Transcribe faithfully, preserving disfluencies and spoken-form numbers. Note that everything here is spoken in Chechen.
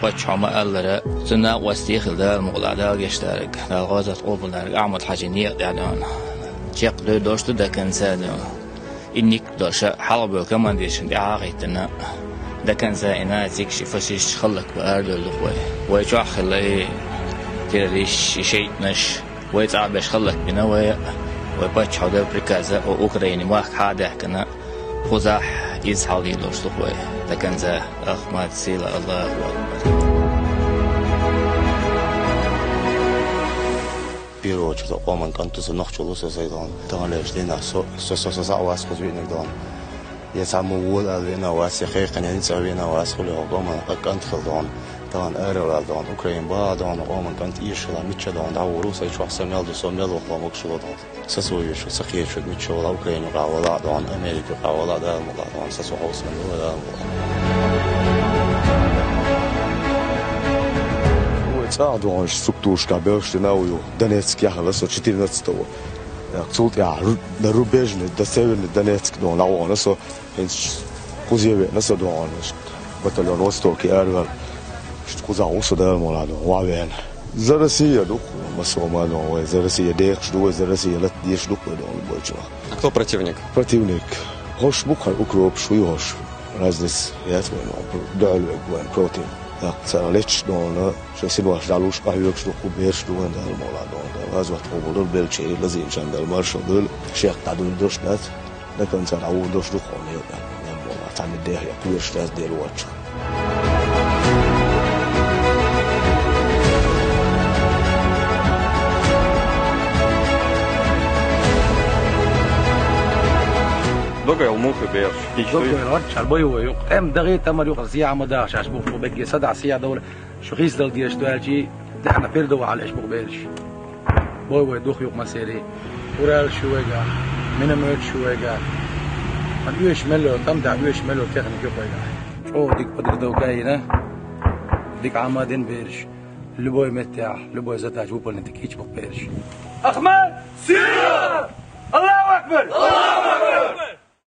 Паччахьо ма-аллара, цуьнан накъостий хила Дала мукъалахь, Дала гечдарг, Дала гӀазот къобалдарг Ахьмад-Хьаьжин некъа тӀехь дуьйна. Чекхдуьйр долуш ду даканца дуьйна. И никкъ долуша хьалха болу командиршна тӀаьхьа а хӀиттина, даканца и нацикаш, и фашисташ хӀаллакбан арадевлла ду-кх вай. Вай чохь хилла и террористаш, и шайтӀанаш, вай цӀахь беш хӀаллакбина вай, вай паччахьо делла приказа, о, Украине махка хьа а даьхкина, кхузахь иза хьалдийр долуш ду-кх вай. Даканца Ахьмад, сила, Аллаху Акбар. Первый очередь, со къоман кӀант ву, со нохчо ву, со сай дуьйна. Таханлерчу дийнахь со, со, со, со схьа а вац кхуза веанарг дуьйна. Я цхьаммо вола аьлла веана вац, я кхайкхина, я ницкъ веана вац, хӀули хьо къоман къа-, кӀант хила дуьйна. Тахана ара ваьлла дуьйна, Украин бахьа дуьйна, къоман кӀант эшаш хилла, мичча дуьйна, дӀавур ву, сайн чохь са мел ду, со мел ву, хьо могуш ву дуьйна. Са со вешан, са кхечун мичча вала, Украин юкъахь вала а дуьйна, Америка юкъахь вала а, Дала мукъалахь дуьйна, са со хьовсам вала, Дала мукъалахь. Вай цӀахь дуьйна структурашкахь бевлла дина а ву, Донецк яхьала со четырнадцатого. Цул тӀаьхьа ру-, до Рубежный, до Северный Донецк дуьйна дӀавахана со. ХӀинца кхуза веана со дуьйна, иштта батальон Востоке араваьлла. Иштта кхузахь ву со, Дала мукъалахь дуьйна, ваха веана. За Россия ду-кх, массо а ма дуьйна вай, за Россия дехаш ду вай, за Россия латта дезаш ду-кх вай дуьйна, бойчу. А кто противник? Противник. ХӀорш бу-кх хӀара укропаш, вуй хӀорш. Разница яц вайн, дуьхьал вега вайн против. ТӀаккха цара леташ дуьйна, шайн синош дӀалуш, къахьоьгуш ду-кх бераш ду вайн, Дала мукъалахь дуьйна. Дала гӀазот къобалдойла, беллачеран лазийначарна Дала маршалла дойла. Шех дӀадуьйна долуш дац. Даканца дӀавур долуш ду хьуна, Дала мукъалахь, цхьанна дехьа кхоьруш дац Дела воцчух. Догайла муха бераш? Догайла, хӀара боевой ю-кх. ТӀем дагӀий, тамар ю-кх, зехьа ма даха шаьш, буху бегге садахь сехьа довла. Шу хийцадала дезаш ду аьлча, даьхна передовой хьалаеш бу-кх бераш. Бой вай дукха ю-кх массерий. Уралаш ю вайгахь, минометаш ю вайгахь. Хан оьшуш мел йолу, тӀам тӀехь оьшуш мел йолу техника ю-кх вайгахь. ЧӀогӀа дика подготовка а йина, дика Ӏама а дина бераш. Любой меттехь, любой задача выполнить дика хийцаш бу-кх бераш. Ахмат! Сила! Аллаху акбар!